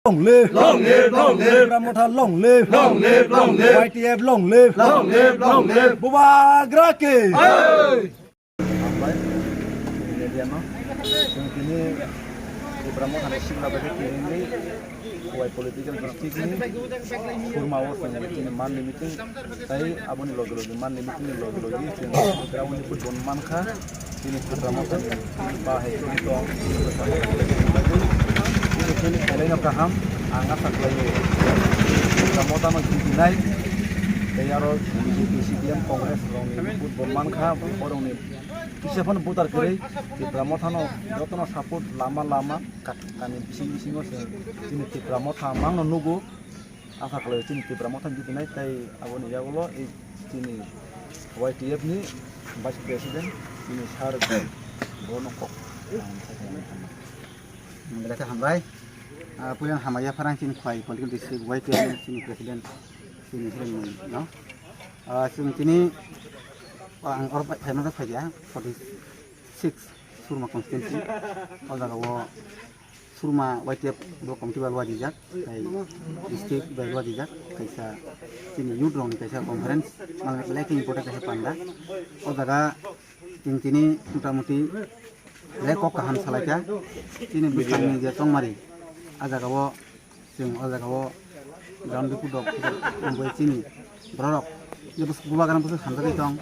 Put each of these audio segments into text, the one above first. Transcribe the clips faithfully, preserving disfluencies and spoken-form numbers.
Long live! Long live! Long live! Tipra Motha long live! Long live! Long live! Y T F long live! Long live! Long live! Bubagra ki! Hambai, media no. Chwng tini Tipra Motha ni sikla bai khe tini Khowai political district ni Surma o chwng tini monthly meeting tai aboni loge loge monthly meeting ni loge loge chwng ground ni football mankha. Chini Tipra Motha ni ba hai chini tong, chini khelai no kaham, ang asa khlai o. Tipra Motha no jibinai, tei aro B J P, C P M, Congress rok ni football mankha, borok ni kisa phano voter kwrwi Tipra Motha no joto no support lama lama ka-, kami bising bisingo se chini Tipra Motha mang no nugo. Asa khlai chini Tipra Motha ni jibinai tei aboni yagulo ei chini Y T F ni Vice President chini sir bo no kok. Belai khe hambai. Ah, puila hambai ya pharang chini Khowai political district Y T F ni chini president chini hiring no. Ah, chwng tini, ah, ang oro phai-, phaima khe phaikha forty six Surma constituency. O jaga o Surma Y T F block committee bai luajijak, tei district bai luajijak, kaisa chini youth rokni kaisa conference, mang belai khe important kaisa panda. O jaga chwng tini motamuti belai kok kaham salaikha, chini bwskangni je chongmari, a jaga o chwng o jaga o ground report rok wngwi chini borok rok je bus-, bubagra bwswk hamjagwi tong.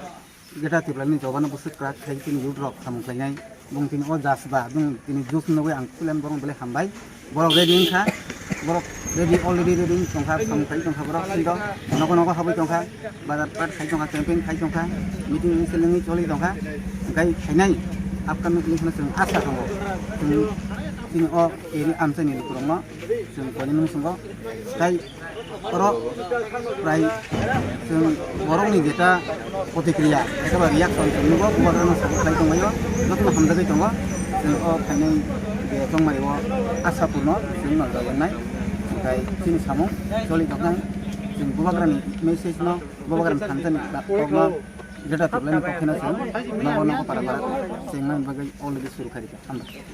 Greater Tripura ni jobano bwswk kwrak khai chini youth rok samung khlainai. Bung tini o jas ba, bung tini juice nugwi ang kulen borok belai hambai. Borok ready wngkha, borok ready, already ready wng tongkha, samung khai tongkha borok, sini nogo nogo habwi tongkha, bazar pat khai tongkha, campaign khai tongkha, meeting wngwi selengwi choli tongkha. Hwnkhe khainai upcoming election o chwng asa tongo. Chwng chini o area amchaini lukurokno chwng koinwi mung swngo. Tei oro prai chwng borokni jeta protikriya, ekaba reaction chwng nugo, bubagrano support khlai tongbaio, jotono hamjagwi tongo. Chwng o phainai je chongmari o Ashapurno chwng no joyonnai, tei chini samung choli tongkha. Chwng bubagrani message no, bubagrani thansa ni kokno Greater Tipraland ni pokhe no chwng nogo nogo para para chengna bagwi already suru khairikha. Hambai.